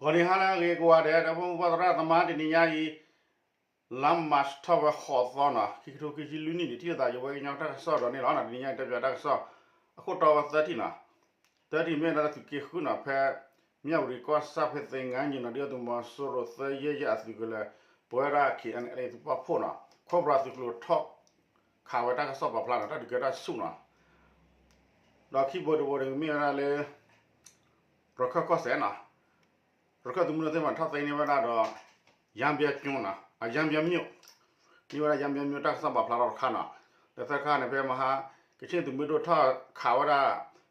ဂီၤနံၤဟါလၢအဂ့ၤကိးဂၤဒဲး ဒီပုၢ်ဝဲၢ်သရၣ်သမါ တနံၤညါအံၤ လါမၢ်ၡးထီၣ်ဝဲဃိးသီနီၤ ခံကထိခံဆံလွံၢ်နံၣ်န့ၣ် ထံၣ်လိာ်သးယဝဲကညီတၢ်ကစီၣ်ဒီးန့ၣ်လီၤ. တနံၤညါအံၤတဲပၠးတၢ်ကစီၣ် အခိၣ်တီဝဲသၢထံၣ်နီၤ, သၢထံၣ်မ့ၢ်ဝဲဒၣ်လၢသုးက့ဃုနီၤ ဖဲ မၠၣ်ဝတံၤကီၢ်ဆၣ်ဖဲသ့ၣ်ငါနံၤနီၤ ဒုၣ်ဒါသုးမီၤစိရိၤသၢယဲၢ်ယဲၢ်အသုးကလၢၤ ပဝဲဒၣ် KNLA သုးပာ်ဖှိၣ်နီၤ ခိၣ်ပြးသုးကျိၤထီၣ် ခးဝဲတၢ်ကစီၣ်ပာ်ဖျါနီၤ တၢ်ဒုးကဲထီၣ်ဆူၣ်နီၤ ဒီးခံဘိတဘိန့ၣ်မ့ၢ်ဝဲဒၣ်လၢ ရခၢၣ်ကီၢ်စဲၣ်နီၤ, ရခၢၣ်သုးမုၢ်ဒိၣ်သ့ၣ်တဖၣ်ထီၣ်သ့န့ၢ်ဝဲဒၣ်ဒီး ယါဘျါကၠိနီၤ အယါဘျါမျိၣ်, မ့ၢ်ဝဲဒၣ်ယါဘျါမျိၣ်တၢ်ကစီၣ်ပာ်ဖျါထီၣ်တခါနီၤ, ဒီးသၢခါန့ၣ် ဖဲမဟါ ကချ့ၣ်သုးမုၢ်ဒိၣ်ထီၣ်ခးဝဲဒၣ်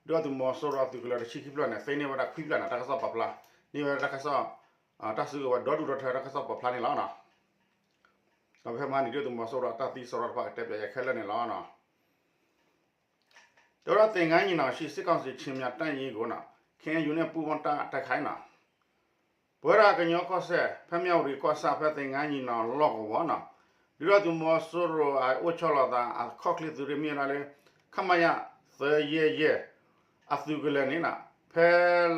ဒုၣ်ဒါသုးမီၤစိရိၤအသုးကလၢၤတဆံခံဖျၢၣ်န့ၣ် သ့န့ၢ်ဝဲဒၣ်ခွံဖျၢၣ်န့ၣ် တၢ်ကစီၣ်ပာ်ဖျါန့ၢ်ဝဲဒၣ်တၢ်ကစီၣ် တၢ်စုကဝဲၤဒီဒူၣ်ဒီထၢတၢ်ကစီၣ်ပာ်ဖျါန့ၣ်လီၤနီၤ. ဒီးဖဲမဟါန့ၣ် ဒုၣ်ဒါသုးမီၤစိရိၤအတၢ်သံစရီတဖၣ်ကတဲပၠးယဲခဲလၢာ်န့ၣ်လီၤနီၤ. တဲဝဲဒၣ်သ့ၣ်ငါနံၤနီၤ ရှေ့စစ်ကောင်စီ ခြေမတန့်ရေးကိုနီၤ KNU န့ၣ် ပူးပေါင်းတပ် အတိုက်ခိုက်နီၤ ပဝဲဒၣ်ကညီကီၢ်စဲၣ် ဖဲမၠၣ်ဝတံၤကီၢ်ဆၣ် ဖဲသ့ၣ်ငါနံၤနီၤ လီၢ်ကဝီၤနီၤ ဒုၣ်ဒါသုးမီၤစိရိၤအအိၣ်ဆီလီၤသး အခီၣ်ချ့သုးရ့ၣ်မ့ၢ်ဝဲဒၣ်လၢ ခမရ သၢယဲၢ်ယဲၢ် အသုးကလၢၤန့ၣ်နီၤ ဖဲ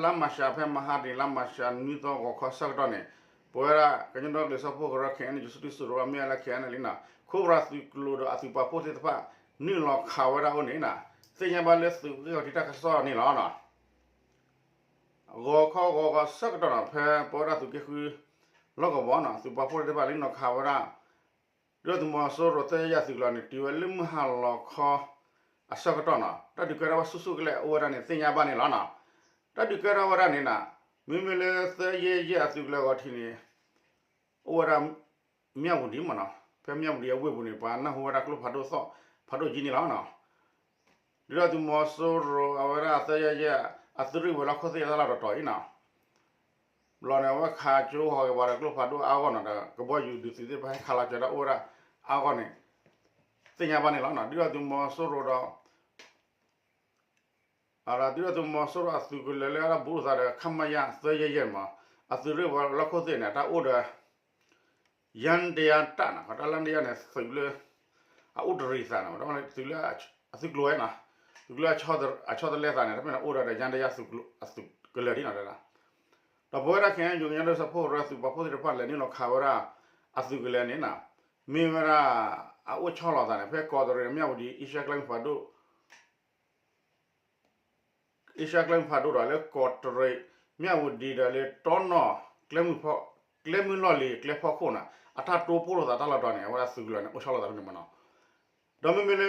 လါမၢ်ၡး ဖဲမဟါတနံၤ လါမၢ်ၡး နွံသီဂီၤခီဆၢကတီၢ်န့ၣ် ပဝဲဒၣ်ကညီဒီကလုာ်စၢဖှိၣ်ကရၢ KNU စုဒုၣ်စုတီၤ မ့ၢ်ဝဲလၢ KNLA နီၤ ခိၣ်ပြးသုးကျိၤဒီးအသုးပာ်ဖှိၣ်သ့ၣ်တဖၣ် နုာ်လီၤခးဝဲဒၣ်အိၣ်န့ၣ်နီၤ သ့ၣ်ညါဘၣ်လၢသုးဂ့ၢ်ခီၣ်ထံးတၢ်ကစီၣ်န့ၣ်လီၤနီၤ. ဂီၤခီဂီၤခီဆၢကတီၢ်နီၤ ဖဲပဝဲဒၣ်သုးက့ဃု လီၢ်ကဝီၤနီၤ သုးပာ်ဖှိၣ်သ့ၣ်တဖၣ် နုာ်လီၤခးဝဲဒၣ် ဒုၣ်ဒါသုးမီၤစိရိၤသၢယဲၢ်ယဲၢ်အသုးကလၢၤန့ၣ် တုၤဝဲလၢမုၢ်ဟါလီၤခီ အဆၢကတီၢ်နီၤ တၢ်ဒုးကဲထီၣ်ဝဲဆူၣ်ဆူၣ်ကလဲာ် အိၣ်ဝဲဒၣ်န့ၣ် သ့ၣ်ညါဘၣ်န့ၣ်လီၤနီၤ. တၢ်ဒုးကဲထီၣ်ဝဲဒၣ်န့ၣ်နီၤ မ့မ့ၢ်လၢသၢယဲၢ်ယဲၢ်အသုးကလၢၤဂီၤထံးန့ၣ် အိၣ်ဝဲဒၣ် မၠၣ်ဝတံၤမ့ၢ်နီၤ ဖဲမၠၣ်ဝတံၤအဝ့ၢ်ပူၤန့ၣ် ပှၤနၢ်ဟူဝဲဒၣ်ကျိဖးဒိၣ်သီၣ်ဖးဒိၣ်ကံန့ၣ်လီၤနီၤ. ဒုၣ်ဒါသုးမီၤစိရိၤအဝဲဒၣ်သၢယဲၢ်ယဲၢ် အသုးရ့ၣ်ဝဲၤလီၢ်ခိၣ်သ့ၣ်အတၢ်လီၢ်တတီၤအံၤနီၤ ဘျီန့ၣ် အဝဲခးကၠိဟီၣ်က့ၤပှၤဒီးကျိဖးဒိၣ်အါဂီၢ်နီၤ ဒီးကဘီယူၤဒုးသုးသ့ၣ်တဖၣ်ဟဲခးလီၤစၢၤတၢ်အိၣ်ဝဲဒၣ်အါဂီၢ်န့ၣ် သ့ၣ်ညါဘၣ်န့ၣ်လီၤနီၤ. ဒုၣ်ဒါသုးမီၤစိရိၤဒီး ဒုၣ်ဒါသုးမီၤစိရိၤအသုးကလၢၤလၢအဘူးလိာ်သးဒီး ခမရ သၢယဲၢ်ယဲၢ်မး အသုးရ့ၣ်ဝဲၤလီၢ်ခိၣ်သ့ၣ်န့ၣ် တၢ်အိၣ်ဒီး ယါတယါတၢ်နီၤ တၢ်လၢယါတယါန့ၣ် သုးလၢ အအိၣ်တရံးသးနီၤ သုးလၢ အသုးကျိၤဝဲနီၤ သုးကျိၤအဆီတလဲသးန့ၣ် တမ့ၢ်န့ၣ်အိၣ်ဒီးယါတယါသုးကလၢၤဒ်နီၤ ဒီးပဝဲဒၣ် ခဲအံၤ ကညီဒီကလုာ်စၢဖှိၣ်ကရၢသုးပာ်ဖှိၣ်သ့ၣ်တဖၣ်လဲၤနုာ်လီၤခးဝဲဒၣ် အသုးကလၢၤန့ၣ်နီၤ မ့ၢ်ဝဲဒၣ် အအိၣ်ဆီလီၤသးန့ၣ် ဖဲကီးတရံး မၠၣ်ဝတံၤ အ့ရှါကျဲမုၢ်ဖးဒိၣ် အ့ရှါကျဲမုၢ်ဖးဒိၣ်ဒီးလၢကီးတရံး မၠၣ်ဝတံၤဒီးလၢတီနီၢ် ကျဲမုၢ်ဖီ ကျဲမုၢ်လီၢ်လံၤကျဲဖီခိၣ်နီၤ အတၢ်တိၢ်ပီၢ်လိာ်သးတၢ်လီၤတီၤန့ၣ် အဝဲဒၣ်သုးကလၢၤန့ၣ် အိၣ်ဆီလီၤသးဖဲန့ၣ်မးနီၤ ဒီးမ့မ့ၢ်လၢ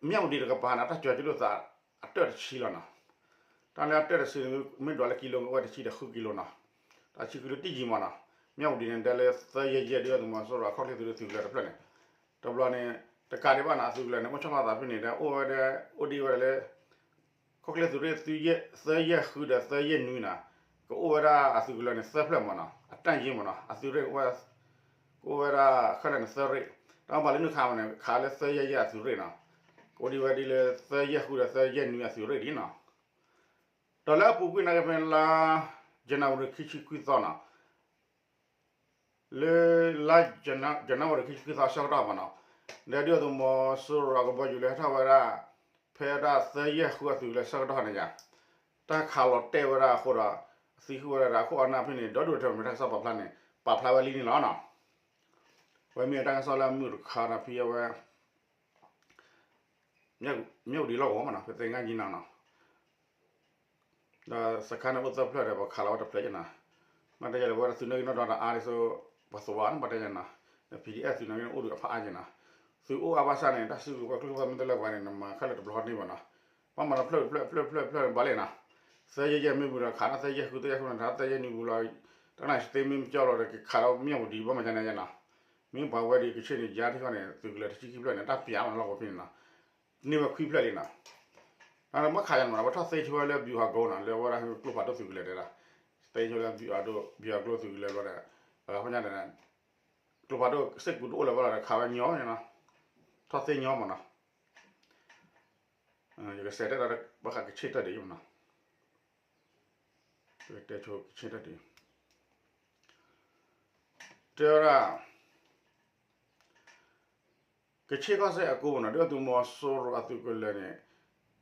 မၠၣ်ဝတံၤတကပၤန့ၣ် အတၢ်စၢၤကလိာ်သး အတၢၢ်တဆံလီၤနီၤ တၢ်လၢအတၢၢ်တဆံန့ၣ် မ့ၢ်ဒွးလၢကံလိ အိၣ်ဝဲတဆံဒီးဃုကံလိနီၤ တၢ်ဆံကံလိတံၢ်ယံၤမးနီၤ မၠၣ်ဝတံၤန့ၣ် တဲလၢသၢယဲၢ်ယဲၢ် ဒုၣ်ဒါသုးမီၤစိရိၤအခီၣ်ချ့သုးရ့ၣ်သုးကလၢၤတဖျၢၣ်န့ၣ် တဘျီန့ၣ် တကးဒံးဘၣ်နီၤ အသုးကလၢၤန့ၣ် အိၣ်ဆီလီၤသးဖဲန့ၣ်ဒီး အိၣ်ဝဲဒၣ် အိၣ်ဒံးဝဲဒၣ်လၢ ခီၣ်ချ့သုးရ့ၣ် သၢယဲၢ်ဃုဒီးသၢယဲၢ်နွံနီၤ ကအိၣ်ဝဲဒၣ်အသုးကလၢၤန့ၣ်သၢဖျၢၣ်မးနီၤ အတၢ်ယံၤမးနီၤ အသုးရ့ၣ် ကအိၣ်ဝဲဒၣ်ခဲလၢာ်န့ၣ်သၢရ့ၣ် တၢ်ဘၣ်လၢနုာ်ခးမးန့ၣ် ခးလၢသၢယဲၢ်ယဲၢ်အသုးရ့ၣ်နီၤ ကအိၣ်ဒံးဝဲဒ်လၢသၢယဲၢ်ဃုဒီးသၢယဲၢ်နွံအသုးရ့ၣ်ဒ်နီၤ ဒီးလၢအပူၤကွံာ်နာ်က့ဖဲလါ January ခံဆံခွံသီနီၤ လၢလါ January ခံဆံခွံသီဆၢကတီၢ်မးနီၤ ဒီးဒုၣ်ဒါသုးမီၤစိရိၤအကဘီယူၤလၢဟဲထီၣ်ဝဲဒၣ် ဖဲဒၣ်သၢယဲၢ်ဃုအသုးကလၢၤဆၢကတီၢ်န့ၣ်ယါ တၢ်ခးလီၤတဲာ်ဝဲဒၣ်အဃိဒီး သံဃုာ်ဝဲဒၣ်ဒီးအခိၣ်အနၢ်ဖဲန့ၣ် ဒီဒူၣ်ထဲမ့ၢ်တၢ်ကစီၣ်ပာ်ဖျါန့ၣ် ပာ်ဖျါဝဲလံန့ၣ်လီၤနီၤ ဝဲမ့ၢ်တၢ်ကစီၣ်လၢအမုာ်တခါဒီးဖဲအဝဲ မ့ၢ်ဝံၤဒံးလီၢ်ကဝီၤမးနီၤ ဖဲသ့ၣ်ငါနံၤနီၤနီၤ ဒီးစခါန့ၣ်အိၣ်သၢဖျၢၣ်ဒီး ပှၤခးလီၤဝဲတဖျၢၣ်ယဲနီၤ ဘၣ်တဲယဲဒီး ပဝဲဒၣ်သုးနီၣ်ဂံၢ်နီၣ်ဒွးဒီးအါဒ်သိး ပှၤသဝီန့ၣ် ဘၣ်တဲယဲနီၤ ဒီး ပီၣ်ဒံၣ်အဲၣ် သုးနီၣ်ဂံၢ်န့ၣ် အိၣ်ဒံးအဖးအါယဲနီၤ သုးအိၣ်အါဘၣ်ဆၣ်န့ၣ် တၢ်စုကဝဲၤကျိဖးဒိၣ်မ့ၢ်တလၢပှၤန့ၣ် နမၤခဲလၢာ်တဘျီဃီန့ၣ်ဘၣ်နီၤ ဘၣ်မၤဒီးဖျၢၣ်ဖျၢၣ်ဖျၢၣ်ဖျၢၣ်ဘၣ်လဲၣ်နီၤ သၢယဲၢ်ယဲၢ်မ့ၢ်ဘူးဒီး ခးဒီးသၢယဲၢ်ဃု သၢယဲၢ်ဃုန့ၣ် ခးဒီးသၢယဲၢ်နွံဘူးလီၤ တၢ်နၢ်စသ့မ့ၢ်မကၠီလီၤဒီး ကခးဒီးမ့ၢ်ဝံၤဒံးဘၣ်မၤကန့ၣ်ယဲနီၤ မ့ၢ်ပှၤဝဲဒံးကဆ့ၣ်န့ၣ် ယါထံၣ်ဃီန့ၣ် သုးကလၢၤတဆံခံဖျၢၣ်န့ၣ် တၢ်ပျးမးလီၢ်ကဝီၤဖဲန့ၣ်နီၤ န့ၢ်ဝဲခွံဖျၢၣ်လံနီၤ တၢ်မ့ၢ်ခးယါန့ၣ်မး ပထီၣ်သ့ဆိဝဲလၢ ဗျူဟာကုန်း နီၤ လၢအဝဲဒၣ်ကျိဖးဒိၣ်သုးကလၢၤတဲဒၣ် သ့ဆိလၢ ဗျူဟာ ဗျူဟာကုန်း သုးကလၢၤဘျီဒီး အဂၤဖဲညါဒီး ကျိဖးဒိၣ်စ့ၢ်ကီးတအိၣ်လၢၤဘၣ်ဒီး ခးဝဲညီန့ၣ်နီၤ ထီၣ်သ့ညီမးနီၤ ယကစးတဲဒီး ဘၣ်ဃးကဆ့ၣ်တၢ်ဒုးမးနီၤ ယကတဲဆိကဆ့ၣ်တၢ်ဒုး တဲဝဲဒၣ် ကဆ့ၣ်ကီၢ်စဲၣ်အကိးနီၤ ဒုၣ်ဒါသုးမီၤစိရိၤအသုးကလၢၤန့ၣ်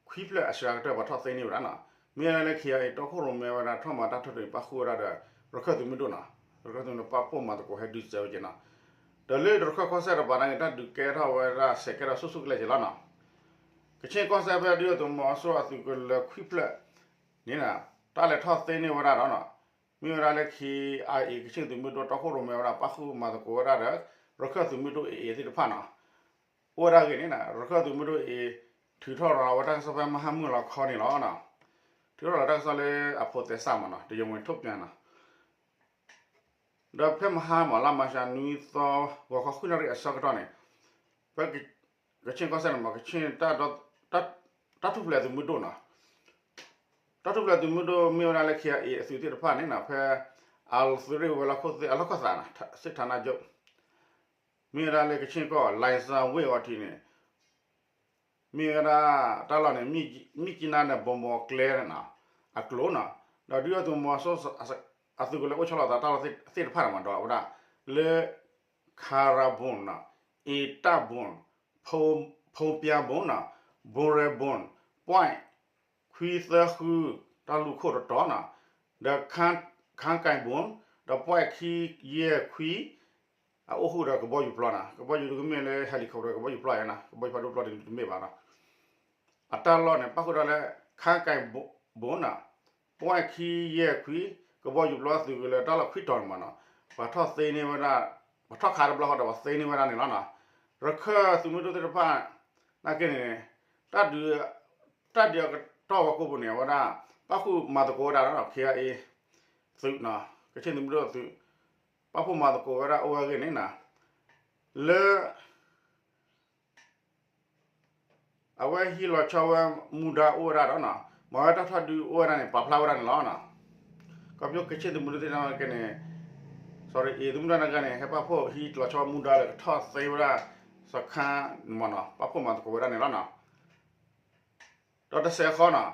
ခွံဖျၢၣ်အစှၤကတၢၢ်ပှၤထီၣ်သ့န့ၢ်ဝဲဒၣ်နီၤ မ့ၢ်ဝဲဒၣ်လၢ ခ့ၣ်အဲၣ်အ့ၣ် တီခိၣ်ရိၣ်မဲဝဲဒၣ် ထီၣ်မၤတၢ်ထီၣ်ဒုးပာ်ဃုာ်ဝဲဒၣ်ဒီး ရခၢၣ်သုးမုၢ်ဒိၣ်နီၤ, ရခၢၣ်သုးမုၢ်ဒိၣ်ပာ်ဖှိၣ်မၤသကိးဟဲဒုးစဲးဝဲက့ၤနီၤ, ဒီးလၢရခၢၣ်ကီၢ်စဲၣ်တပၤန့ၣ် တၢ်ဒုးကဲထီၣ်ဝဲဒၣ်စဲးကဲထီၣ်ဆူၣ်ဆူၣ်ကလဲာ်က့ၤလီၤနီၤ, ကခ့ၣ်ကီၢ်စဲၣ်ဖဲဒုးအသုးမီၤစိရိၤအသုးကလၢၤခွံဖျၢၣ်န့ၣ် တၢ်လဲၤထီၣ်သ့န့ၢ်ဝဲဒၣ်ဒီးနီၤ, မ့ၢ်ဝဲဒၣ်လၢ ခ့ၣ်အဲၣ်အ့ၣ် ကခ့ၣ်သုးမုၢ်ဒိၣ်တီခိၣ်ရိၣ်မဲဝဲဒၣ် ပာ်ဃုာ်မၤသကိးဝဲဒၣ်ဒီး ရခၢၣ်သုးမုၢ်ဒိၣ်အ့ၣ်အ့ၣ်သ့ၣ်တဖၣ်နီၤ, အိၣ်ဝဲဒၣ်အဂ့ၢ်န့ၣ် ရခၢၣ်သုးမုၢ်ဒိၣ်အ့ၣ် ထုးထီၣ်ရၤဝဲတၢ်ကစီၣ်ဖဲမဟါမုၢ်လီၤခီန့ၣ်လီၤ. ထုးထီၣ်ရၤတၢ်ကစီၣ်လၢအဖိးသဲစးမးနီၤ တရားဝင်ထုတ်ပြန်နီၤ, ဒီးဖဲမဟါမး လါမၢ်ၡးနွံသီ ဂီၤခီဃုနၣ်ရံၣ်အဆၢကတီၢ်န့ၣ် ဖဲ ကခ့ၣ်ကီၢ်စဲၣ်န့ၣ်မး ကခ့ၣ် တၢ်ထူၣ်ဖျဲးသုးမုၢ်ဒိၣ်နီၤ, တၢ်ထူၣ်ဖျဲးသုးမုၢ်ဒိၣ်မ့ၢ်ဝဲဒၣ်လၢ ခ့ၣ်အဲၣ်အ့ၣ် အသုးသ့ၣ်တဖၣ်န့ၣ်နီၤ ဖဲ အသုးရ့ၣ်ဝဲၤလီၢ်ခိၣ်သ့ၣ် အလီၢ်ခၢၣ်သးနီၤ စစ်ဌာနချုပ် မ့ၢ်ဝဲဒၣ်လၢကခ့ၣ်ကီၢ် လၢၣ်စၣ်ဝ့ၢ်အဂီၢ်ထံးန့ၣ် မ့ၢ်ဝဲဒၣ်တၢ်လီၢ်န့ၣ် မြစ်ကြီးနားန့ၣ်ဗန်းမော်ကျဲနီၤ အကျိၤနီၤ, ဒီးဒုးအသုးမီၤစိရိၤ အသုးကလၢၤအိၣ်ဆီလီၤသးတၢ်လီၢ်သ့ၣ်တဖၣ်န့ၣ်မး ဒီးဝဲဒၣ်လၢ ခါရၤဘွန်နီၤ, အ့တၢ်ဘွန်, ဖုံပျၢဘွန်နီၤ, ဘိရဲဘွန်, ပွဲၣ်ခွံသၢဃု တၢ်လူၢ်ခိၣ်တတီၤနီၤ, ဒီး ခါကဲၣ်ဘွန်, ဒီး ပွဲၣ်ခံယဲၢ်ခွံ အအိၣ်ဃုာ်ဒီးကဘီယူၤပျီနီၤ, ကဘီယူၤတကမ့ၢ်လၢ helicopter ကဘီယူၤပျီယါနီၤ, ကဘီယူၤဖးဒိၣ်ပျီတမ့ၢ်ဘၣ်နီၤ, အတၢ်လီၢ်န့ၣ် ပာ်ဃုာ်ဒီးလၢ ခါကဲၣ်ဘွန်နီၤ, ပွဲၣ်ခံယဲၢ်ခွံ ကဘီယူၤပျီသုးကလၢၤတၢ်လီၢ်ခွံတီၤန့ၣ်မးနီၤ, ပှၤထီၣ်သ့န့ၢ်ဝဲဒၣ်, ပှၤထီၣ်ခးတဘျီဃီဒီးပှၤသ့န့ၢ်ဝဲဒၣ်န့ၣ်လီၤနီၤ, ရခၢၣ်သုးမုၢ်ဒိၣ်သ့ၣ်တဖၣ် နာ်က့န့ၣ် တၢ်ဒုး တၢ်ဒုးအကတီၢ်ဝဲကိးပူၤန့ၣ် အဝဲဒၣ် ပာ်ဃုာ်မၤသကိးဝဲဒၣ်ဒီး ခ့ၣ်အဲၣ်အ့ၣ် သုးနီၤ, ကခ့ၣ်သုးမုၢ်ဒိၣ်သုး ပာ်ဖှိၣ်မၤသကိးဝဲဒၣ်အိၣ်ဝဲအဂ့ၢ်န့ၣ်နီၤ, လၢ အဝဲဟံးလီၤဆီဝဲမူဒါအိၣ်ဝဲဒၣ်ဒီးနီၤ, မၤဝဲတၢ်ထီၣ်ဒုးအိၣ်ဝဲဒၣ်န့ၣ် ပာ်ဖျါဝဲဒၣ်န့ၣ်လီၤနီၤ, ကီၢ်ပယီၤကခ့ၣ်သုးမုၢ်ဒိၣ်သ့ၣ်တဖၣ်နာ်က့န့ၣ် sorry အ့ၣ်သုးမုၢ်ဒိၣ်နာ်က့န့ၣ် ဟဲပာ်ဖှိၣ်ဟံးလီၤဆီဝဲမူဒါလၢကထီၣ်သ့ဝဲဒၣ် စခါန့ၣ်မးနီၤ, ပာ်ဖှိၣ်မၤသကိးဝဲဒၣ်န့ၣ်လီၤနီၤ. ဒီးတစဲးဃီနီၤ,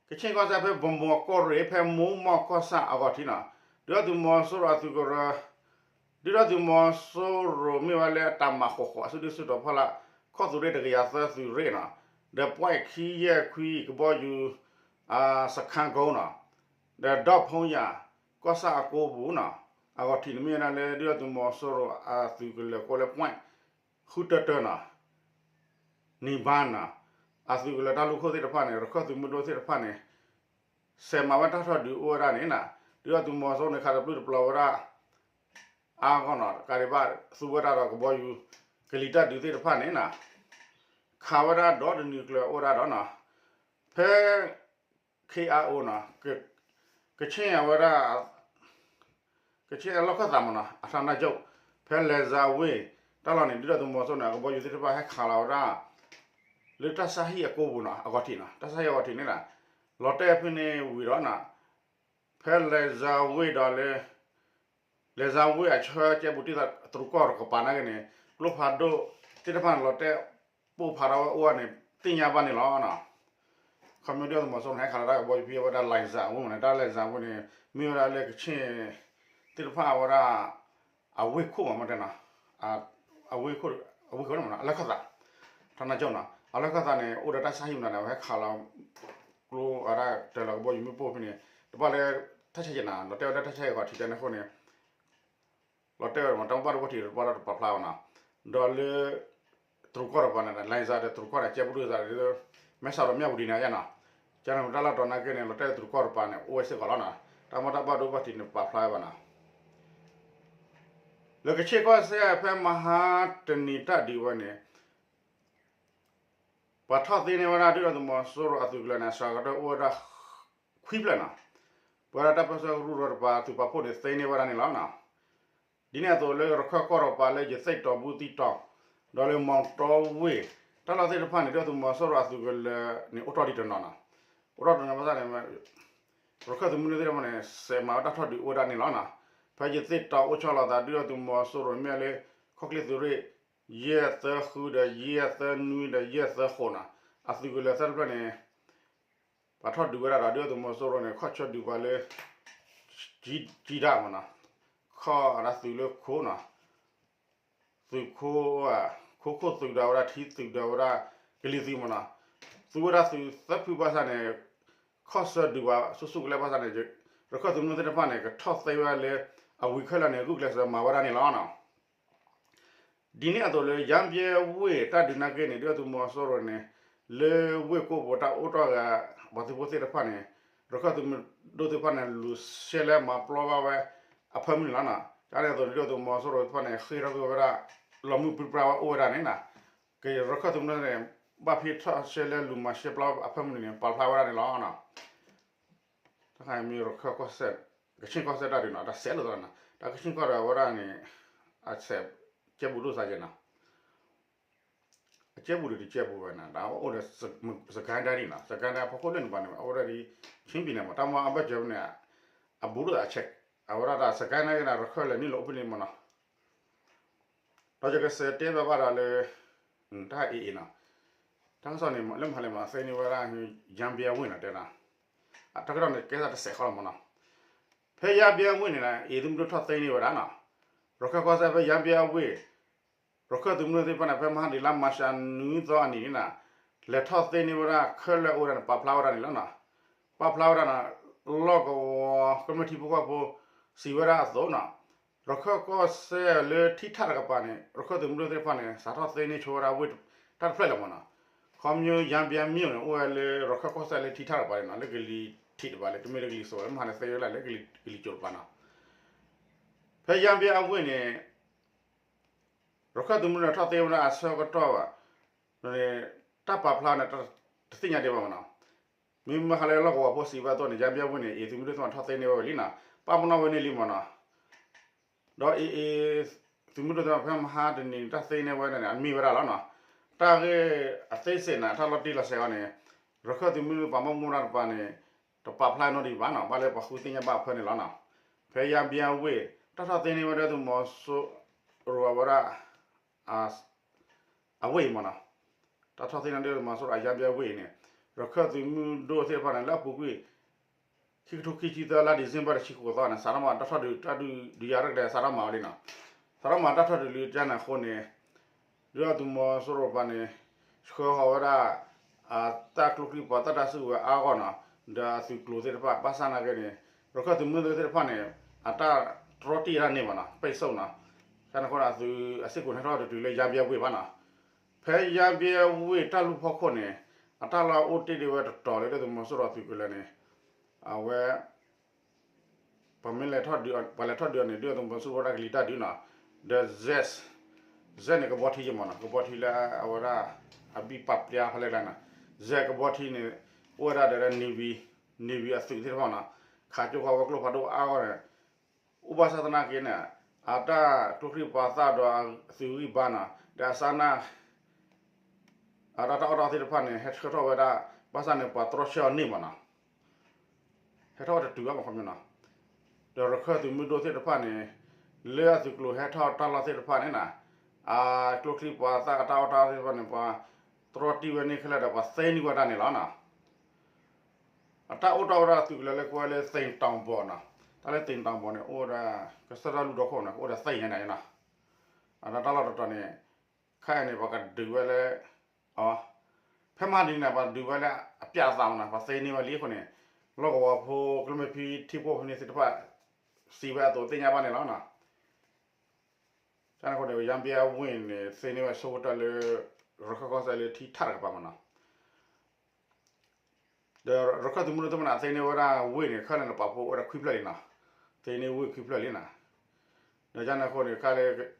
ကခ့ၣ်ကီၢ်စဲၣ်ဖဲ ဗန်းမော်ကီၢ်ရ့ၣ် ဖဲမိၢ်မီၢ်ကီၢ်ဆၣ်အဂီၢ်ထံးနီၤ, ဒုၣ်ဒါသုးမီၤစိရိၤအသုးကရၢ ဒုၣ်ဒါသုးမီၤစိရိၤမ့ၢ်ဝဲလၢအတၢ်မၤဃီၤဃီၤအစုဒုၣ်စုတီၤဖီလာ် ခီၣ်သုးရ့ၣ်တကယၤသၢသုးရ့ၣ်နီၤ, ဒီး ပွဲၣ်ခံယဲၢ်ခွံ ကဘီယူၤ စခါကိနီၤ, ဒီး ဒီဖုံယၤ ကီၢ်ဆၣ်အကိပူၤနီၤ, အဂီၢ်ထံးန့ၣ်မ့ၢ်ဝဲဒၣ်လၢ ဒုၣ်ဒါသုးမီၤစိရိၤအသုးကလၢၤကိးလၢ ပွဲၣ်ဃုတၢတၢနီၤ နံၤဘါနီၤ, အသုးကလၢၤတၢ်လူၢ်ခိၣ်သ့ၣ်တဖၣ်န့ၣ် ရခၢၣ်သုးမုၢ်ဒိၣ်သ့ၣ်တဖၣ်န့ၣ် စဲးမၤဝဲတၢ်ထီၣ်ဒုးအိၣ်ဝဲဒၣ်န့ၣ်နီၤ, ဒုၣ်ဒါသုးမီၤစိရိၤန့ၣ် ခးတပျုၢ်တပျီၤဝဲဒၣ် အါဂီၢ်နီၤ, ကးဒံးဘၣ်သူဝဲဒၣ်ဒီးကဘီယူၤ ကလံၤတၢ်ဒုးသ့ၣ်တဖၣ်န့ၣ်နီၤ, ခးဝဲဒၣ်ဒီးတနံၤကျၢၤအိၣ်ဝဲဒၣ်ဒီးနီၤ, ဖဲ ခ့ၣ်အဲၣ်အိၣ်နီၤ, ကခ့ၣ်အဝဲဒၣ် ကခ့ၣ်အလီၢ်ခၢၣ်သးမးနီၤ, အထါနၢ်ကၠိၣ် ဖဲလဲၤစၢၤဝ့ၢ် တၢ်လီၢ်န့ၣ် ဒုၣ်ဒါသုးမီၤစိရိၤန့ၣ် အကဘီယူၤသ့ၣ်တဖၣ်ဟဲခးလီၤဝဲဒၣ် လၢတၢ်ဆါဟံၣ်အကိပူၤနီၤ, အဂီၢ်ထံးနီၤ, တၢ်ဆါဟံၣ်အဂီၢ်ထံးန့ၣ်နီၤ, လီၤတဲာ်ဖဲန့ၣ်ဝံၤဒီးနီၤ, ဖဲလဲၤစၢၤဝ့ၢ်ဒီးလၢ လဲၤစၢၤဝ့ၢ်အဆၢကဲပူၤတံၢ်သးတရူးကီၢ်တကပၤနာ်က့န့ၣ် ကျိဖးဒိၣ်သ့ၣ်တဖၣ်န့ၣ် လီၤတဲာ်ပိၢ်ဖးထီၣ်ဝဲအိၣ်ဝဲန့ၣ် သ့ၣ်ညါဘၣ်န့ၣ်လီၤနီၤ. ခီဖျိဒုၣ်ဒါသုးမီၤစိရိၤန့ၣ် ဟဲခးလီၤတၢ်ကဘီယူၤဖဲဝဲဒၣ်လဲၤစၢၤဝ့ၢ်မးန့ၣ်, တၢ်လဲၤစၢၤဝ့ၢ်န့ၣ် မ့ၢ်ဝဲဒၣ်လၢကခ့ၣ်သ့ၣ်တဖၣ်အဝဲဒၣ် အဝ့ၢ်ခိၣ်မးမ့ၢ်တဲနီၤ, အဝ့ၢ်ခိၣ် အဝ့ၢ်ခိၣ်န့ၣ်မးနီၤ, အလီၢ်ခၢၣ်သး ထါနၢ်ကၠိၣ်နီၤ, အလီၢ်ခၢၣ်သးန့ၣ် အိၣ်ဒီးတၢ်ဆါဟံၣ်မးန့ၣ် အဝဲဟဲခးလီၤ ကျိအဝဲဒၣ်တၢ်လီၢ်ကဘီယူၤမ့ၣ်ပိၢ်ဖဲန့ၣ် တဘၣ်လၢ တၢ်ဆါဟံၣ်နီၤ, လီၤတဲာ်ဝဲဒၣ်တၢ်ဆါဟံၣ်အဂီၢ်ထံးတဲန့ၣ်အဃိန့ၣ် လီၤတဲာ်ဝဲဒၣ်မး တၢ်မ့ၢ်ဘၣ်ဒိဘၣ်ထံးတဘၣ်ဒီးတပာ်ဖျါဘၣ်နီၤ, ဒီးလၢ တရူးကီၢ်တပၤန့ၣ် လဲၤစၢၤဒီးတရူးကီၢ်န့ၣ် ကဲပူၤတံၢ်သးဒီး မဲဆီးဒီးမၠၣ်ဝတံၤန့ၣ်ယါနီၤ, ကန့ၣ်တၢ်လီၢ်တတီၤနာ်က့န့ၣ် လီၤတဲာ်တရူးကီၢ်တပၤန့ၣ် အိၣ်ဝဲစ့ၢ်ကီးလီၤနီၤ, တၢ်မ့ၢ်တၢ်ဘၣ်ဒိဘၣ်ထံးန့ၣ် ပာ်ဖျါဝဲဘၣ်နီၤ. လၢကခ့ၣ်ကီၢ်စဲၣ်ဖဲမဟါတနံၤတၢ်ဒုးဝဲန့ၣ် ပှၤထီၣ်သ့န့ၢ်ဝဲဒၣ် ဒုၣ်ဒါသုးမီၤစိရိၤအသုးကလၢၤန့ၣ် အစှၤကတၢၢ်အိၣ်ဝဲဒၣ် ခွံဖျၢၣ်နီၤ, ပဝဲဒၣ်တၢ်ပၢၢ်ဆၢကရူၢ်ကရၢတပၤ သုးပာ်ဖှိၣ်န့ၣ်သ့န့ၢ်ဝဲဒၣ်န့ၣ်လီၤနီၤ. ဒ်န့ၣ်အသိးလၢရခၢၣ်ကီၢ်တပၤလၢယသ့ၣ်တီၤဘူးသံတီၤ ဒီးလၢမီၤတီဝ့ၢ် တၢ်လီၢ်သ့ၣ်တဖၣ်န့ၣ် ဒုၣ်ဒါသုးမီၤစိရိၤအသုးကလၢၤန့ၣ် အိၣ်ထီၣ်ဒံးတနီၤနီၤ, အိၣ်ထီၣ်တနီၤဘၣ်ဆၣ်န့ၣ် ရခၢၣ်သုးမုၢ်ဒိၣ်သ့ၣ်တဖၣ်န့ၣ် စဲးမၤဝဲတၢ်ထီၣ်ဒုးအိၣ်ဝဲဒၣ်န့ၣ်လီၤနီၤ. ဖဲယသ့ၣ်တီၤအိၣ်ဆီလီၤသး ဒုၣ်ဒါသုးမီၤစိရိၤမ့ၢ်လၢ ခီၣ်ချ့သုးရ့ၣ် ယဲၢ်သၢဃုဒီးယဲၢ်သၢနွံဒီးယဲၢ်သၢဃိးနီၤ, အသုးကလၢၤသၢဖျၢၣ်န့ၣ် ပှၤထီၣ်ဒုးဝဲဒၣ်ဒီး ဒုၣ်ဒါသုးမီၤစိရိၤန့ၣ် ခီၣ်ဆၢဒုးပှၤလၢ ကံဒၣ်မးနီၤ, ခီၣ်အဒၣ်သုးလၢခိနီၤ, သုးခိ ခိခိၣ်သုးဒီးဝဲဒၣ်ထံသုးဒီးဝဲဒၣ် ကလံၤသုးမးနီၤ, သုးဝဲဒၣ်သုးသၢဖုဘၣ်ဆၣ်န့ၣ် ခ ခီၣ်ဆၢဒုးဘၣ်ဆူၣ်ဆူၣ်ကလဲာ်ဘၣ်ဆၣ်န့ၣ် ရခၢၣ်သုးမုၢ်ဒိၣ်သ့ၣ်တဖၣ်န့ၣ် ကထီၣ်သ့ဝဲလၢ အဝံၤခဲလၢာ်န့ၣ် ဂုာ်ကျဲးစၢးမၤဝဲဒၣ်န့ၣ်လီၤ. ဒ်န့ၣ်အသိးလၢ ယါဘျဲဝ့ၢ်တၢ်ဒုးနာ်က့န့ၣ် ဒုၣ်ဒါသုးမီၤစိရိၤန့ၣ် လၢဝ့ၢ်ကိၣ်ပူၤတၢ်အိၣ်တီၢ်ဂၤ ပှၤသုးဖိသ့ၣ်တဖၣ်န့ၣ် ရခၢၣ်သုးမုၢ်ဒိၣ်သ့ၣ်တဖၣ်န့ၣ် လူၤရှဲလဲမၤပျီဘၣ်ဝဲအဖၢမုၢ်နံၤလီၤ. ကန့ၣ်အသိးန့ၣ် ဒုၣ်ဒါသုးမီၤစိရိၤသ့ၣ်တဖၣ်န့ၣ် ဃ့ထီၣ်ကွံာ်ဝဲဒၣ် လီၤမုၢ်ပြံပြါဝဲအိၣ်ဝဲဒၣ်န့ၣ် ကရခၢၣ်သုးမုၢ်ဒိၣ်န့ၣ် ဘၣ်ဖဲထီၣ်ရှဲလဲလူၤမၤရှဲပျီအဖၢမုၢ်နံၤန့ၣ် ပာ်ဖျါဝဲဒၣ်န့ၣ်လီၤ. တခါမ့ၢ်ရခၢၣ်ကီၢ်စဲၣ် ကဆ့ၣ်ကီၢ်စဲၣ်တၢ်ဒုးနီၤ တၢ်စဲးလိာ်သးနီၤ တၢ်ကဆ့ၣ်ကီၢ်ဒီးအဝဲဒၣ်န့ၣ် အစဲးကဲဘူးဒိၣ်သးယဲနီၤ အကဲဘူးဒိၣ်တကဲဘူးဝဲနီၤ တၢ်အိၣ်ဒီး စကဲဒၣ်ဒ်နီၤ စကဲဒၣ်ဖီခိၣ်လၢန့ၣ်ဘၣ်န့ၣ် အဝဲဒၣ်ဒ် ခ့ၣ်ပံၤန့ၣ်မး တၢ်မ့ၢ်အဘၢၣ်စၢၤန့ၣ် အဘူးဒိၣ်သး အဝဲဒၣ်တၢ်စကဲဒၣ် ရခၢၣ်လၢနံၣ်လီၤအိၣ်ဖဲန့ၣ်မးနီၤ ဒီးယကစးတဲဘၣ်ဘၣ်ဒီးလၢ တၢ်အ့ၣ်အ့ၣ်နီၤ တၢ်ကစီၣ်န့ၣ် လၢမဟါလဲၣ်မး သ့န့ၢ်ဝဲဒၣ် ယါဘျဲဝ့ၢ်နီၤတဲဒၣ် တၢ်ကစီၣ်န့ၣ် ကဲသးတစဲးဃီလီၤမးနီၤ ဖဲယါဘျဲဝ့ၢ်န့ၣ် အ့ၣ်သုးမုၢ်ဒိၣ်ထီၣ်သ့န့ၢ်ဝဲဒၣ်နီၤ ရခၢၣ်ကီၢ်စဲၣ်ဖဲယါဘျဲဝ့ၢ် ရခၢၣ်သုးမုၢ်ဒိၣ်သ့ၣ်တဖၣ်န့ၣ် ဖဲမဟါဒံးလါမၢ်ၡးနွံသီအနံၤန့ၣ်နီၤ လဲၤထီၣ်သ့န့ၢ်ဝဲဒၣ်ခဲလၢာ်အိၣ်ဝဲဒၣ်န့ၣ် ပာ်ဖျါဝဲဒၣ်န့ၣ်လီၤနီၤ ပာ်ဖျါဝဲဒၣ်နီၤ လီၢ်ကဝီၤကမျၢၢ်ထံဖိကီၢ်ဖိ စံးဝဲဒၣ်အသိးနီၤ ရခၢၣ်ကီၢ်စဲၣ်လၢထံထၣ်တကပၤန့ၣ် ရခၢၣ်သုးမုၢ်ဒိၣ်သ့ၣ်တဖၣ်န့ၣ် စးထီၣ်သ့န့ၢ်ဆိဝဲဒၣ်ဝ့ၢ်တၢ်တဖျၢၣ်လၢၤမးနီၤ ခီဖျိယါဘျဲမ့ၢ်န့ၣ် အိၣ်ဝဲလၢရခၢၣ်ကီၢ်စဲၣ်လၢထံထၣ်တကပၤန့ၣ်နီၤ လၢကလံၤထံးတကပၤလၢ တမ့ၢ်လၢကလံၤစိးလၢမဟါန့ၣ် သ့ဝဲဒၣ်လၢကလံၤစိးတကပၤနီၤ ဖဲယါဘျဲအဝ့ၢ်န့ၣ် ရခၢၣ်သုးမုၢ်ဒိၣ်န့ၣ်ထီၣ်သ့ဝဲဒၣ်အဆၢကတီၢ်ဘၣ် တၢ်ပာ်ဖျါန့ၣ် တသ့ၣ်ညါဒံးဘၣ်မးနီၤ မ့မ့ၢ်ဟါလၢလီၢ်ကဝီၤဖိစံးဝဲအသိးန့ၣ် ယါဘျဲဝ့ၢ်န့ၣ် အ့ၣ်သုးမုၢ်ဒိၣ်သ့ၣ်တဖၣ်ထီၣ်သ့န့ၢ်ဝဲဝံၤလံနီၤ ပာ်ပနီၣ်ဝဲန့ၢ်လံမးနီၤ ဒီးအ့ၣ်အ့ၣ်သုးမုၢ်ဒိၣ်သ့ၣ်တဖၣ်ဖဲမဟါတနံၤန့ၣ် တၢ်သ့န့ၢ်ဝဲဒၣ်န့ၣ် အမ့ၢ်ဝဲဒၣ်လီၤနီၤ တၢ်ဂ့ၢ်အသ့စ့ၢ်န့ၣ် တၢ်လီၤတံၢ်လီၤဆဲးအီၤန့ၣ် ရခၢၣ်သုးမုၢ်ဒိၣ်ပာ်မူပူၤတၢ်တကပၤန့ၣ် တပာ်ဖျါနီတဘျီဘၣ်နီၤ ဘၣ်လၢပှၤဃုသ့ၣ်ညါဘၣ်အဖၢန့ၣ်လီၤနီၤ ဖဲယါဘျဲဝ့ၢ် တၢ်ထီၣ်သ့န့ၢ်ဝဲဒၣ်သုးမီၤစိရိၤအဝဲဒၣ် အဝ့ၢ်အံၤမးနီၤ တၢ်ထီၣ်သ့န့ၢ်ဒၣ်သုးမီၤစိရိၤအယါဘျဲဝ့ၢ်အံၤန့ၣ် ရခၢၣ်သုးမုၢ်ဒိၣ်သ့ၣ်တဖၣ်န့ၣ် လၢအပူၤကွံာ် ခံကထိခံဆံသၢလါ December တဆံဃိးသီန့ၣ် စးထီၣ်မၤတၢ်ထီၣ်ဒုးတၢ်ဒုးယၤရဲၣ်ကျဲၤ စးထီၣ်မၤဝဲလံနီၤ စးထီၣ်မၤတၢ်ထီၣ်ဒုးလံကန့ၣ်အဃိန့ၣ် ဒုၣ်ဒါသုးမီၤစိရိၤတကပၤန့ၣ် ဆှၢဃီၤဝဲဒၣ် အတၢ်ကျိချံမျိာ်သၣ်တၢ်စုကဝဲၤအါဂီၢ်နီၤ ဒီးအသုးကျိၤသ့ၣ်တဖၣ် ဘၣ်ဆၣ်နာ်က့န့ၣ် ရခၢၣ်သုးမုၢ်ဒိၣ်သ့ၣ်တဖၣ်န့ၣ် အတၢ်တြီတံၢ်တၢ်န့ၢ်ဘၣ်နီၤ ပိတ်ဆို့နီၤ ကန့ၣ်အဃိဒီးအသုးအစ့ၢ်ကီးန့ၣ်ဟဲထီၣ်တတုၤလၢယါဘျဲဝ့ၢ်ဘၣ်နီၤ ဖဲယါဘျဲဝ့ၢ်တၢ်လူၢ်ဖီခိၣ်န့ၣ် အတၢ်လီၢ်အိၣ်တ့ၢ်ဒံးဝဲတတီၤလၢဒုၣ်ဒါသုးမီၤစိရိၤအသုးကလၢၤန့ၣ် အဝဲ ပှၤမ့ၢ်လဲၤထီၣ်ဒုး ပှၤလဲၤထီၣ်ဒုးအီၤန့ၣ် ဒုၣ်ဒါသုးမီၤစိရိၤဝဲဒၣ်ကလံၤတၢ်ဒုးနီၤ ဒီး Zed Zed န့ၣ်ကဘီထံယမးနီၤ ကဘီထံလၢအဝဲဒၣ် အဘံၣ်ပာ်ပျါဖဲလဲၣ်ကျါနီၤ Zed ကဘီထံန့ၣ် အိၣ်ဝဲဒၣ်ဒီး Navy Navy အသုးသ့ၣ်တဖၣ်နီၤ ခးကၠိဃီဝဲကျိဖးဒိၣ်အါဂီၢ်န့ၣ် အိၣ်ဘၣ်ဆၣ်သနာ်က့န့ၣ် အတၢ်ကျိချံမျိာ်သၣ်ဒီးအသုးဂံၢ်ဘါနီၤ ဒီးအစါနၢ် အတၢ်အီၣ်တၢ်အီသ့ၣ်တဖၣ်န့ၣ် ဟဲဆှၢထီၣ်ဝဲဒၣ် ဘၣ်ဆၣ်န့ၣ် ပှၤတြီဆၢအီၤန့ၢ်မးနီၤ ဟဲထီၣ်ဝဲတတုၤဘၣ်မးခီပညီနီၤ ဒီးရခၢၣ်သုးမုၢ်ဒိၣ်သ့ၣ်တဖၣ်န့ၣ် လၢအသုးကျိၤဟဲထီၣ်တၢ်လီၢ်သ့ၣ်တဖၣ်န့ၣ်နီၤ အကျိချံမျိာ်သၣ်အတၢ်အီၣ်တၢ်အီသ့ၣ်တဖၣ်န့ၣ် ပှၤတြီတံၢ်ဝဲန့ၢ်ခဲလၢာ်ဒီး ပှၤသ့န့ၢ်ဝဲဒၣ်န့ၣ်လီၤနီၤ အတၢ်အိၣ်တီၢ်ဝဲဒၣ်သုးကလၢၤလၢကိးဝဲလၢ သိမ်တောင်ပေါ် နီၤ တၢ်လၢ သိမ်တောင်ပေါ် န့ၣ် အိၣ်ဝဲဒၣ် ကစၢၢ်တၢ်လူၢ်ဒီခိၣ်န့ၣ် ကအိၣ်ဒီးသ့ၣ်ညါန့ၣ်နီၤ အတၢ်လီၢ်တတီၤန့ၣ် ခဲအံၤန့ၣ် ပှၤကဒုးဝဲလၢ အ ဖဲမဟါတနံၤန့ၣ် ပှၤဒုးဝဲလၢအပျၢ်အသးမးနီၤ ပှၤသ့န့ၢ်ဝဲလံအဃိန့ၣ် လီၢ်ကဝီၤဖိ ကမျၢၢ်ဖံထံဖိဖဲန့ၣ်သ့ၣ်တဖၣ် စံးဝဲအသိးသ့ၣ်ညါဘၣ်န့ၣ်လီၤနီၤ ကန့ၣ်အဃိန့ၣ် ယါဘျဲဝ့ၢ်န့ၣ် သ့န့ၢ်ဝဲဆိကတၢၢ်လၢ ရခၢၣ်ကီၢ်စဲၣ်လၢထံထၣ်တကပၤမးနီၤ ဒီးရခၢၣ်သုးမုၢ်ဒိၣ်သ့ၣ်တဖၣ်န့ၣ် သ့န့ၢ်ဝဲဒၣ်ဝ့ၢ်န့ၣ် ခဲလၢာ်န့ၣ် ပာ်ဖှိၣ်ဝဲဒၣ်ခွံဖျၢၣ်လံနီၤ သ့န့ၢ်ဝ့ၢ်ခွံဖျၢၣ်လံနီၤ ဒီးကန့ၣ်အဃိန့ၣ် ခဲလၢာ်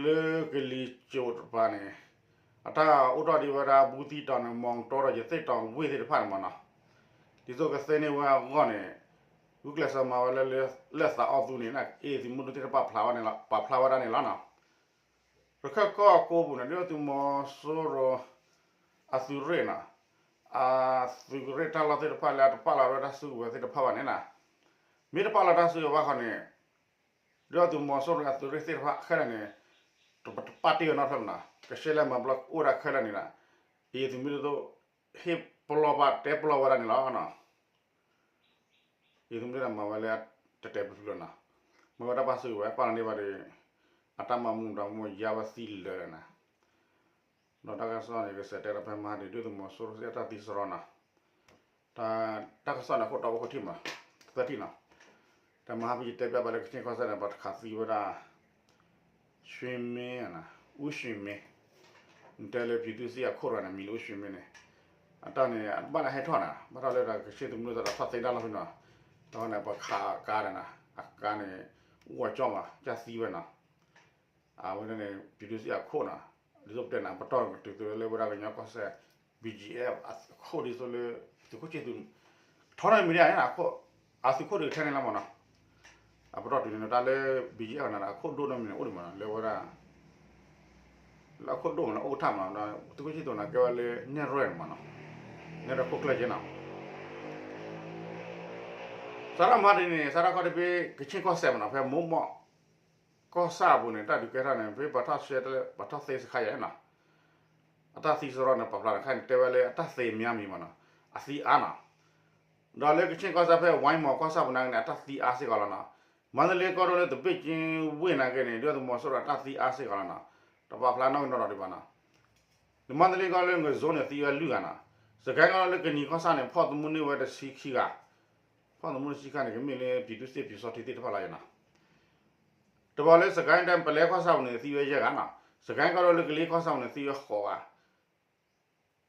လၢကလံၤစိးတကပၤန့ၣ် အတၢ်အိၣ်ထီၣ်ဒံးဝဲဒၣ် ဘူးသံးတီၤန့ၣ် မီၢ်တီၤဒီး ရသေ့တောင် ဝ့ၢ်သ့ၣ်တဖၣ်န့ၣ်မးနီၤ ဒ်သိးကသ့န့ၢ်ဝဲအဂီၢ်န့ၣ် ဂုာ်ကျဲးစၢးမၤဝဲလၢ လၢသးအီၣ်သူန့ၣ် အ့ၣ်သုးမုၢ်ဒိၣ်သ့ၣ်တဖၣ်ပာ်ဖျါဝဲဒၣ်န့ၣ်လီၤနီၤ ရခၢၣ်ကီၢ်ကိးပူၤန့ၣ် ဒုၣ်ဒါသုးမီၤစိရိၤ အသုးရ့ၣ်နီၤ အသုးရ့ၣ်တၢ်လီၢ်သ့ၣ်တဖၣ်လၢအတပာ်လီၤဝဲတၢ်စုကဝဲၤသ့ၣ်တဖၣ်ဘၣ်န့ၣ်နီၤ မ့ၢ်တပာ်လီၤတၢ်စုကဝဲၤဘၣ်ခီန့ၣ် ဒုၣ်ဒါသုးမီၤစိရိၤအသုးရ့ၣ်သ့ၣ်တဖၣ်ခဲလၢာ်န့ၣ် တပာ်တ့ၢ်ဝဲနီတဖျၢၣ်မးနီၤ ကရှဲလဲမၤဘျီအိၣ်ဝဲဒၣ်ခဲလၢာ်န့ၣ်ဒီး အ့ၣ်သုးမုၢ်ဒိၣ် ဟ့ၣ်ပလီၢ်ဘၣ်တဲပလီၢ်ဝဲဒၣ်န့ၣ်လီၤနီၤ အ့ၣ်သုးမုၢ်ဒိၣ်မၤဝဲလၢ တဲာ်တဲာ်ဖျုးဖျုးနီၤ မၤဝဲတၢ်ပာ်စုကဝဲၤ ပာ်လီၤန့ၢ်ဘၣ်ဒီး အတၢ်မၤမူဒါမ့ၢ်ယါဝဲသံလၢာ်လၢာ်နီၤ ဒီးတၢ်ကစီၣ်န့ၣ် ကစးတဲဒီးဖဲမဟါန့ၣ် ဒုၣ်ဒါသုးမီၤစိရိၤစ့ၢ်အတၢ်သံစရီနီၤ တၢ်ကစီၣ်န့ၣ် အခိၣ်တီအိၣ်ခိၣ်ထံၣ်မး သၢထံၣ်နီၤ, တၢ်မဟါဖဲယတဲပျဲဘၣ်လၢကချ့ၣ်ကီၢ်စဲၣ်န့ၣ် ပှၤတခးသံဝဲဒၣ် ရွှေမင်းနီၤ, ဦးရွှေမင်း, နတဲလၢ ပြည်သူ့စစ် အခိၣ်တဂၤန့ၣ် မံၤလၢ ဦးရွှေမင်း န့ၣ်, အတၢ်န့ၣ် အဘၣ်လၢဟဲထီၣ်နီၤ, ဘၣ်ထီၣ်လၢဒီးကချ့ၣ်သုးမုၢ်ဒိၣ်သးဒီးထီၣ်သ့ဒၣ်လီၤဖဲနီၤ, ဒီးန့ၣ် ပှၤခးအကါန့ၣ်နီၤ, အကါန့ၣ် အိၣ်အကၠီမး ကၢ်သံဝဲနီၤ အဝဲန့ၣ် ပြည်သူ့စစ် အခိၣ်နီၤ, ဒ်သိးပတဲန့ၣ် ပတီၢ်တုၤသိးလၢဝဲဒၣ်ကညီကီၢ်စဲၣ် ဘီၣ်ကၠံၣ်အဲၣ် အခိၣ်ဒ်သိးလၢ သုးခိၣ်ဆ့သူ, ထီထီၣ်မံၤဒ်န့ၣ် အခိၣ်, အသုးခိၣ်ဒုးထဲန့ၣ်လီၤမးနီၤ, အပတီၢ်တုၤန့ၣ် တၢ်လၢ ဘီၣ်ကၠံၣ်အဲၣ် န့ၣ် အခိၣ်ဒိၣ်နီတမံၤန့ၣ် အိၣ်ဒံးမးနီၤ လၢဝဲဒၣ် လၢအခိၣ်ဒိၣ်မးလၢအိၣ်ကထၣ်မးနီၤ, သုးခိၣ်ဆ့သူန့ၣ် ကဲဝဲလၢနဲၣ်ရွဲၣ်န့ၣ်မးနီၤ, နဲၣ်ရွဲၣ်ခိၣ်ကျၢၢ်က့နီၤ စးထီၣ်မဟါတနံၤန့ၣ် စးထီၣ်ခီၣ်ထံးဖဲ ကချ့ၣ်ကီၢ်စဲၣ်မးနီၤ, ဖဲမိၢ်မီၢ်ကီၢ်ဆၣ်အပူၤန့ၣ် တၢ်ဒုးကဲထီၣ်န့ၣ် ဖဲပှၤထီၣ်ဆှဲတၢ်လၢ ပှၤထီၣ်သ့စခါယဲနီၤ, အတၢ်သံစရီန့ၣ် ပာ်ဖျါတခါန့ၣ် တဲဝဲလၢအတၢ်သ့မံၤမံၤမးနီၤ, အသံအါနီၤ, ဒီးလၢကချ့ၣ်ကီၢ်စဲၣ်ဖဲ ဝါမီၢ်ကီၢ်ဆၣ်ပူၤနာ်က့န့ၣ် အတၢ်သံအါစ့ၢ်ကီးလီၤနီၤ, မန္တလေးကီၢ်ဒိၣ်လၢသဘ့ၣ်ကၠ့ဝ့ၢ်နာ်က့န့ၣ် ဒုၣ်ဒါသုးမီၤစိရိၤအတၢ်သံအါစ့ၢ်ကီးလီၤနီၤ, တပာ်ဖျါနီတနီၤဒံးဘၣ်နီၤ, မန္တလေးကီၢ်ဒိၣ်လၢငဇိန့ၣ် သံဝဲလွံၢ်ဂၤနီၤ, စကဲကီၢ်ဒိၣ်လၢကနံၤကီၢ်ဆၣ်န့ၣ် ဖီၣ်သမူန့ၢ်ဝဲတဆံခံဂၤ, ဖီၣ်သမူတဆံခံဂၤန့ၣ် ကမ့ၢ်လၢ ပြည်သူ့စစ် ပျူစောထီးသ့ၣ်တဖၣ်လီၤနီၤ, တဘျီလၢစကဲဒၣ် ပလဲကီၢ်ဆၣ်ပူၤန့ၣ် သံဝဲယဲၢ်ဂၤနီၤ, စကဲကီၢ်ဒိၣ်လၢကလ့ကီၢ်ဆၣ်ပူၤန့ၣ် သံဝဲဃိးဂၤ,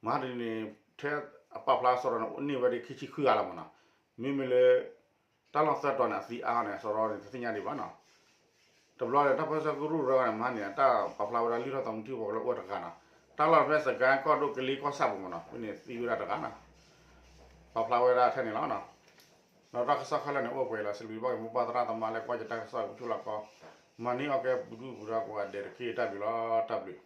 မဟါတနံၤန့ၣ် ထဲအပာ်ဖျါစရီန့ၣ် အိၣ်န့ၢ်ဝဲဒၣ်ခံဆံခွံဂၤလီၤမးနီၤ, မ့မ့ၢ်လၢ တၢ်လီၢ်သၢတီၤန့ၣ် အသံအါန့ၣ် စရီန့ၣ် တသ့ၣ်ညါဒံးဘၣ်နီၤ, တဘျီန့ၣ် တၢ်ပၢဆှၢကရူၢ်ရၢန့ၣ် မဟါန့ၣ် တၢ်ပာ်ဖျါဝဲဒၣ်လုၢ်ထီၣ်သးမူထံဖိကီၢ်ဖိလၢအိၣ်ဝဲတဂၤနီၤ, တၢ်လီၢ်ဖဲစကဲကီၢ်ဒိၣ်ကလ့ကီၢ်ဆၣ်ပူၤမးနီၤ ဖဲန့ၣ်သံဝဲဒၣ်တဂၤနီၤ, ပာ်ဖျါဝဲဒၣ်ထဲန့ၣ်လီၤနီၤ, ဒီးတၢ်ကစီၣ်ခဲလၢာ်န့ၣ် အိၣ်ပှဲၤလီၤ စံးဘျုးဘၣ်က့ၤမိၢ်ပၢ်သရၣ်သမါလၢကွၢ်ယတၢ်ကစီၣ်ကဆူလီၤကီ, မၤန့ၢ်အီၣ်ကဲပူၤဒူၣ်ပူၤဒါကိးဂၤဒဲးတက့ၢ် တၢ်ဘျုးလီၤ တၢ်ဘျုး